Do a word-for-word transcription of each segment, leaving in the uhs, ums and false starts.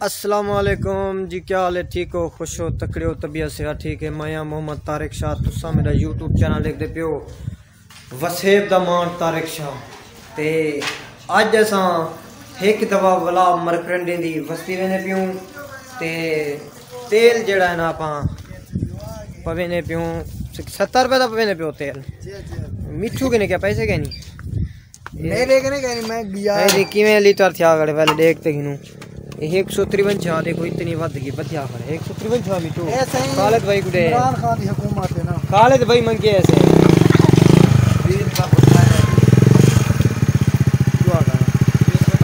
السلام علیکم جی، کیا حال ہے؟ ٹھیک ہو؟ خوش ہو؟ تکڑے ہو؟ طبیعت صحت ٹھیک ہے؟ میں ہاں محمد طارق شاہ، تساں میرا یوٹیوب چینل ݙیکھدے پیو، وسیب دا مان طارق شاہ۔ تے اڄ اساں ہک دفعہ ولا مرکرنڈیں دی وستی ویندے پیوں، تے تیل جیڑھا ہے نا، آپاں پویندے پیوں، ستر روپے دا پویندے پیو تیل۔ مٹھو کنے کیا پیسے کہیں نہیں؟ میرے کنے کہیں نہیں، میں گیا۔ اے جی، کیویں لیٹر تھیا کھڑے، پہلے ݙیکھ تے گھنوں۔ اے ہک سو تریونجا، ݙیکھو اتنی ودھ ڳئی، ودھیا کھڑے۔ ہک سو تریونجا مٹھو۔ اے سائیں، خالد بھائی کوں ݙے۔ عمران خان دی حکومت ہے نا۔ خالد بھائی منگے ایسے۔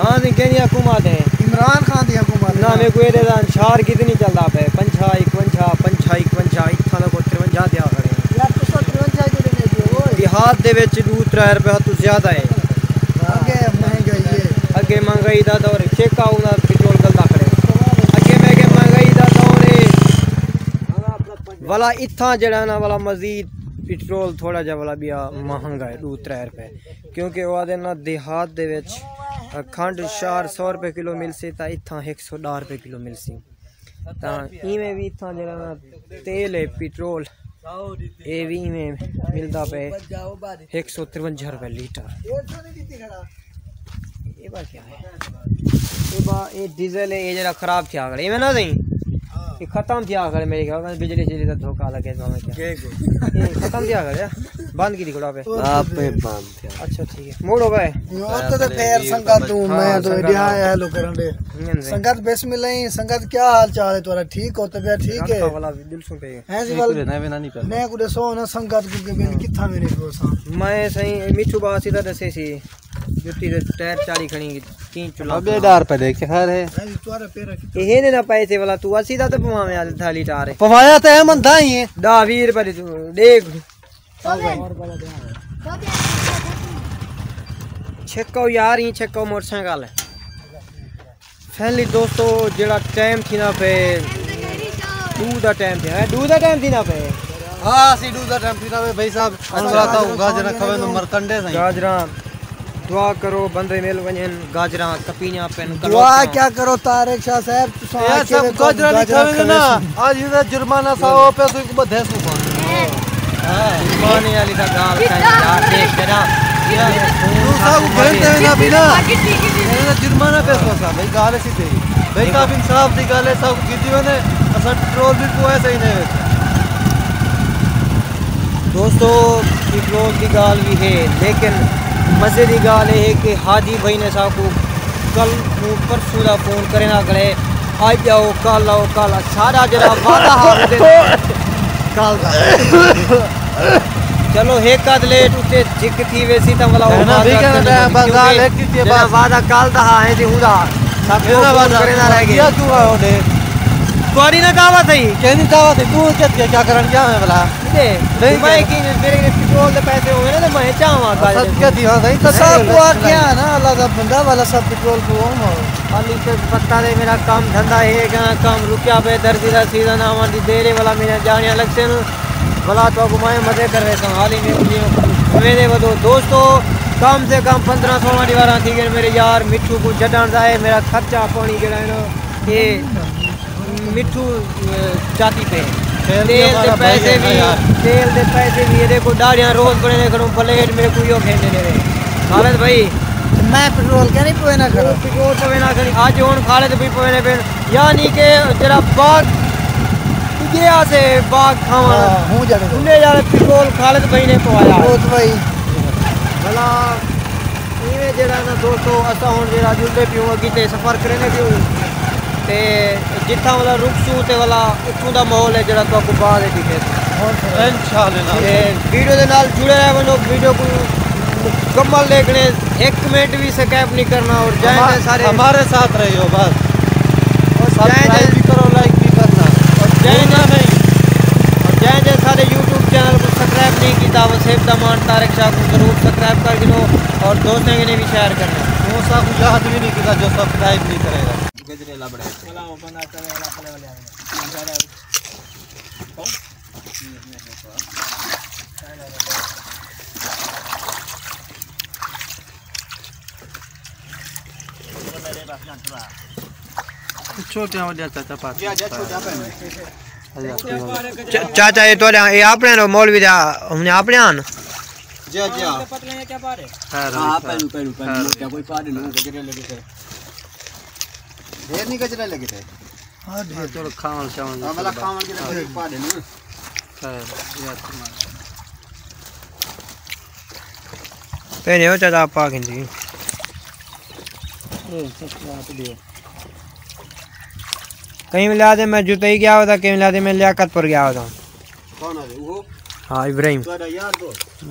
ہاں جی، کیڑھی حکومت ہے؟ عمران خان دی حکومت ہے نہ، نا۔ میکوں ایݙے دا انشار کتنی چلدا پئے، پنجاہ، اکونجا، پنجاہ، اکونجا، اتھاں دا کوئی تریونجا تھیا کھڑے۔ یار، تساں تریونجا کیوں ݙیندے پیو اوئے؟ دیہات دے وچ ݙو ترے روپے توں زیادہ ہے۔ اڳے مہنگائی ہے۔ اڳے مہنگائی دا دور ہے، ٹھیکہ انہاں پٹرول ڳلدا کھڑے۔ اڳے میں کہ مہنگائی دا دور ہے۔ ولا اتھاں جیڑھا نا، ولا مزید پٹرول تھوڑا جیہا ولا ٻیا مہنگا ہے، ݙو ترے روپے۔ کیونکہ او آہدے نا، دیہات دے وچ کھنڈ شہر سو روپے کلو ملسی، تاں اتھاں ہک سو ݙاہ روپے کلو ملسی۔ تاں ایویں وی اتھاں جیڑھا نا تیل ہے، پٹرول، اے وی ایویں ملدا پئے ہک سو تریونجا روپے لیٹر۔ اے با کیا ہے؟ اے با، اے ڈیزل ہے، اے جیڑھا خراب تھیا کھڑے، ایویں نہ سئیں؟ اے ختم تھیا کھڑے میرے خیال نال، بجلی شجلی دا دھوکا لڳے، بھاویں کیا۔ اے ختم تھیا کھڑے، بند کیتی کھڑا پئے۔ آپ پہ بند۔ اچھا، ٹھیک ہے، موڑو بھائی۔ یار، تے پھر سنگت توں، ہاں، میں تو سنگت ڈیا ہاں۔ ہیلو کرن دے۔ نہیں، نہیں۔ سنگت بسم اللہ ہی، سنگت کیا حال چال ہے تہاݙا؟ ٹھیک ہو؟ طبیعت ٹھیک ہے؟ رکھا والا بھی دل سن پئی ہے۔ ہیں جی، ول، میں کو ݙسو نا سنگت کو کہ بل کتھاں میرے کو سا۔ میں سائیں مٹھو با سیدھا ݙسے سی، جتی دے ٹائر چاری کھڑی، تین چلا۔ ابے ڈار پہ دیکھ کے خیر ہے۔ ہیں جی، تہاݙا پیرا کتھاں؟ اے نے نہ پیسے والا، تو اسی دا تے پواویں آ تھالی ٹار ہے۔ پوایا تے احمد دا ہی ہے۔ ݙاہ ویہہ روپے دی تو ݙے۔ چھکو یار، ایں چھکو موٹر سائیکل۔ فائنلی دوستو، جیڑھا ٹائم تھیندا پئے، ݙو دا ٹائم تھیندا، ݙو دا ٹائم تھیندا پئے۔ ہاں، اسی ݙو دا ٹائم تھیندا پئے، بھائی صاحب۔ ہݨ اچھا۔ رات ہوں گاجراں کھاویں توں مرکنڈے سائیں۔ گاجراں دعا کرو، بندے مل ونڄن، گاجراں کپیاں پن، دعا کلوتیاں۔ کیا کرو طارق شاہ صاحب، تساں یار، آکھے سب وے گاجراں نہیں گاجراں کھاوے نا، کھاوے۔ آج ہی دا جرمانہ سا ہو پیا، سو کو بدھے سو۔ ہاں، جرمانے والی دا گال کہیں یار، دیکھ کے نا۔ یار، توں سا کو گھنٹے وے نا بھی نا۔ یہ جرمانہ پیا سو سا، بھائی گال اسی تیری۔ بھائی صاحب انصاف دی گال ہے، سب کیتی ہوئے نے، اساں پٹرول بھی پوایا صحیح نہیں ہوئے۔ دوستو، پٹرول دی ڳالھ وی ہے، لیکن مزے دی ڳالھ اے ہے کہ حاجی بھائی نے ساکوں کل، پرسوں دا فون کرݨا کھڑے، اڄ آؤ، کل آؤ، کل۔ سارا جیڑھا وعدہ ہا، کل دا۔ چلو، ہک ادھ لیٹ اتے جھک تھی ویسی تاں ولا او ہے نا، وعدہ ٹھیک ہے نا، کیونکہ بس ڳالھ ہک کیتی ہے، جیڑھا بس۔ وعدہ کل دا ہا، ایں دی ہوندا۔ ساکوں فون کرݨا رہ ڳئے۔ کیا کیوں آئے ہوندے؟ تہاݙی نہ دعوت ہئی؟ کیندی دعوت ہئی؟ توں چت کے کیا کرݨ ڳیا ہوئیں بھلا؟ نہیں، نہیں میں کیا؟ کی میرے پٹرول دے پیسے ہوئے نا، تے میں چاہواں گل صدقے دی، ہاں، صحیح، تو سب کو آکھیا نا، اللہ دا بندہ والا سب پٹرول پواؤں۔ علی تے پتہ دے، میرا کم دھندا ہے، کم رکیا پئے، درزی دا سیزن آوݨ دی دیر ہے، والا میرے جاݨیاں لڳسن، والا تو کو میں مزے کر رہے سن۔ علی میرے لیے میرے ودو دوستو، کم سے کم پندرہ سولہ ݙیہاڑاں تھی ڳئے میرے یار، مٹھو کو چھڈݨ دا ہے، میرا خرچہ پاݨی جیڑھا ہے نا، اے مٹھو، اے، چاتی پئے۔ تیل دے پیسے بھی، تیل دے پیسے بھی، ایݙے کو ݙاڑھیاں روز بݨے نے کھڑوں، بلیڈ میرے کو یو کھیݙے نے۔ خالد بھائی۔ میں پٹرول کیا نہیں پوینا کھڑا؟ پٹرول پوینا کھڑی۔ اڄ ہݨ خالد بھائی پوینے پئن۔ یعنی کہ جیڑھا باغ، ݙوجھے آسے باغ کھاوݨ۔ ہاں، ہوں جانے دو۔ انہیں یار پٹرول خالد بھائی نے پوایا۔ بہت بھائی۔ بھلا ایویں جیڑھا نا دوستو، اساں ہݨ جیڑھا جلدے پیوں، اڳی تے سفر کریندے پیوں۔ تے جتھاں والا رکسوں تے والا اتھوں دا ماحول ہے جیڑھا تہاکوں بعد وچ ݙکھے۔ انشاءاللہ۔ تے ویڈیو دے نال جڑے رہ ونڄو، ویڈیو کوں مکمل ݙیکھݨے، ہک منٹ وی سکپ نہیں کرنا۔ اور جائیں ہما-، جائیں سارے ہمارے ساتھ رہیو بس۔ اور جائیں سبسکرائب جائیں بھی کرو، لائک بھی کرنا۔ اور جائیں بھولنا جائیں نہیں۔ اور جائیں جائیں سارے یوٹیوب چینل کو سبسکرائب سبسکرائب نہیں کیتا، وسیب دا مان طارق شاہ کو ضرور سبسکرائب کر گھنو اور دوستیں کنے بھی شیئر کرنا۔ دوستاں کو یاد بھی نہیں کیتا جو سبسکرائب نہیں کرے گا۔ گجرے لبڑے۔ چھوٹیاں وڈیاں چاچا پاس۔ جی، جی، چھوٹیاں پہن۔ چا-، چاچا، یہ تہاݙے، یہ اپݨے نو مولوی دا، ہن اپݨے آن؟ جی، جی۔ پتلے ہیں کیا پا رہے؟ خیر، ہاں، خیر۔ پہلو، پہلو، پہلو، خیر۔ کیا کوئی پا دے نو گجرے لگے تھے؟ ڈھیر نہیں گجرے لگے تھے؟ ہاں، ڈھیر۔ چلو، کھاوݨ شاوݨ ہاں، مطلب، کھاوݨ کے لیے پا دے نو۔ خیر، یہ اچھی بات ہے۔ پہلے ہو چاچا، آپ پا گھن جی۔ اے، سچ بات ݙیو۔ کہیں ملا دے میں جتائی ڳیا ہوتا، کہیں ملا دے میں لیاقت پور ڳیا ہوتا۔ کون ہے وہ؟ ہاں، ابراہیم۔ تہاݙا یار دوست؟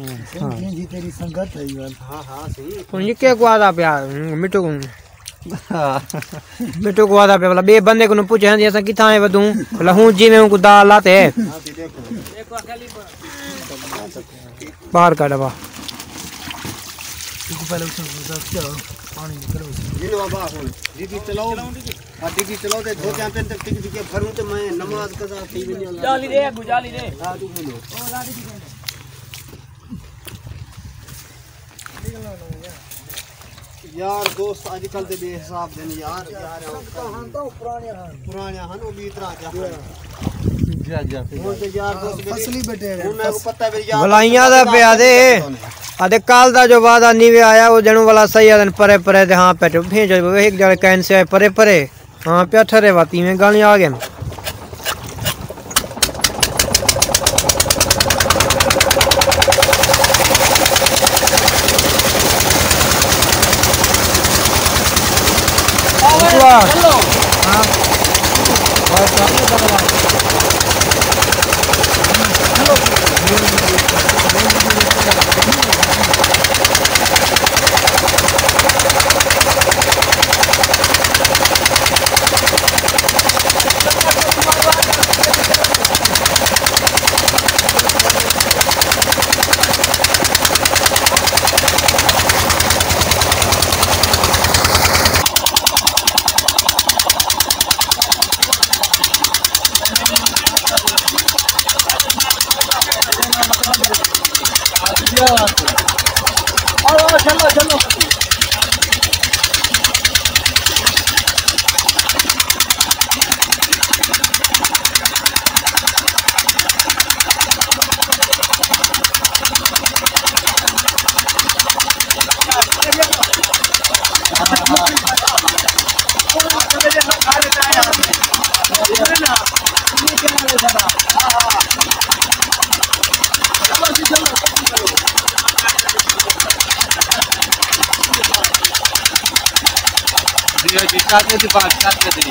ہاں۔ جی، تیری سنگت ہے یار۔ ہاں، ہاں، صحیح۔ ہݨ یہ کیا کو آدا پیا؟ مٹھو کو۔ مٹھو کو آدا پیا، بھلا ٻئے بندے کو نہ پچھے ہیں، جی اساں کتھاں ہے ودوں؟ بھلا ہوں جی میں کو دال لاتے۔ ہاں، جی، دیکھو۔ باہر کا ڈبہ۔ جی لو ابا، ہݨ ڈگی چلاؤ۔ ہاں، ڈگی چلاؤ تے دھوتیاں پن تے ٹک ٹکے بھروں تے میں نماز قضا تھی ونڄاں۔ جالی دے، اڳوں جالی دے۔ ہاں، توں بولو۔ یار دوست اڄ کل دے بے حساب دن یار، یار ہن تاں پراݨیاں ہن۔ پراݨیاں ہن، او وی طرح جا ہن۔ جا، جا، صحیح ہن تے یار دوست میݙے فصلی بٹیرے، ہن میکوں پتہ ہے یار بلائیاں دا پتہ پیا دے۔ نہیں۔ اتے کل دا جو وعدہ نیوے آیا، او جنوں والا صحیح آدن پرے پرے تے ہاں پیٹو بھیجو، ہک جڑے کین سے پرے پرے۔ ہاں، پیا ٹھرے وا تیویں گالیاں آ ڳئن۔ واہ۔ ہاں۔ جی، جی، چاچا جی، بات، چاچا جی۔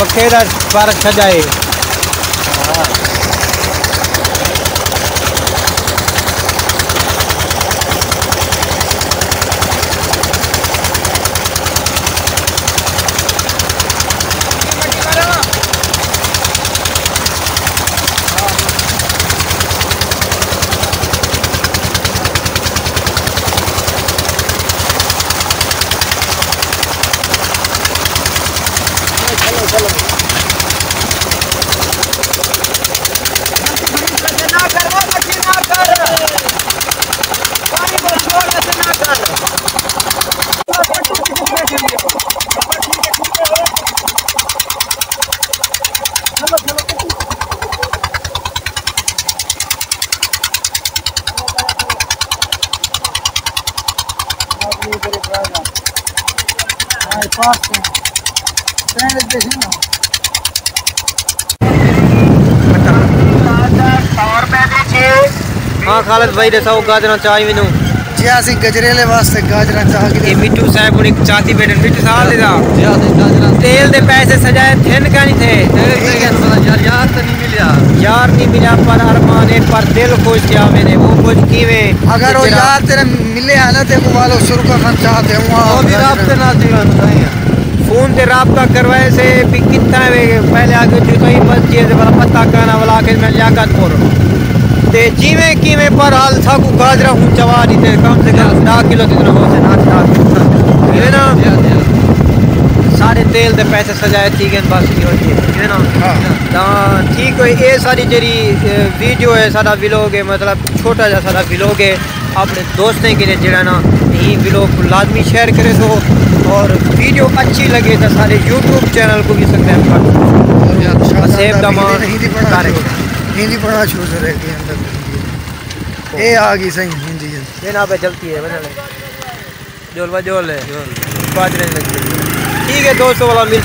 پکھے دا پر سجائے۔ ہاں خالد بھائی، ݙساؤ، گاجراں چائی ویندوں؟ جی، اسی گجریلے واسطے گاجراں چاہ کے اے مٹھو صاحب ہݨ چاتی بیٹھے، مٹھو صاحب دے دا۔ جی، اسی گاجراں تیل دے پیسے سجائے تھن کا نہیں تھے۔ تیل دے پیسے یار، یار تو نہیں ملیا۔ یار نہیں ملیا، پر ارمان ہے، پر دل خوش تھیا میرے۔ وہ کچھ کیویں اگر وہ یار تیرے ملے ہیں نا، تے کو والو شروع کا من چاہتے ہوں، وہ بھی رابطے نہ تھی بن سائیں۔ فون تے رابطہ کروائے سے بھی کتنا ہے، پہلے آ کے جتائی مسجد والا پتہ کہنا والا آ کے میں لیاقت پور۔ تے جیویں کیویں پر حال ساکو گاجرا ہوں چوا ݙتے، کم سے کم ݙاہ کلو تے اتنا ہو سے، نہ ݙاہ کلو۔ ہے نا؟ سارے تیل دے پیسے سجائے تھی گئے، بس یہ ہوتی ہے، ہے نا؟ ہاں۔ تاں ٹھیک ہوئے، اے ساری جڑی، اے، ویڈیو ہے، سارا ولاگ ہے، مطلب چھوٹا جا سارا ولاگ ہے۔ اپݨے دوستیں کے لیے جڑا نا، یہ ولاگ کو لازمی شیئر کرے سو، اور ویڈیو اچھی لگے تو سارے یوٹیوب چینل کو بھی سبسکرائب کر سو۔ اور یار، شاہ وسیب صاحب دامان ہندی پڑھا طارق۔ چھوڑ، ہندی پڑھا چھوڑ سے رہ گئے اندر۔ اے آ گئی صحیح ہندی ہے۔ یہ نا پہ چلتی ہے، بس۔ جول با جول ہے۔ جول۔ پانچ منٹ لگتے ہیں۔ ٹھیک ہے دوستو، والا مل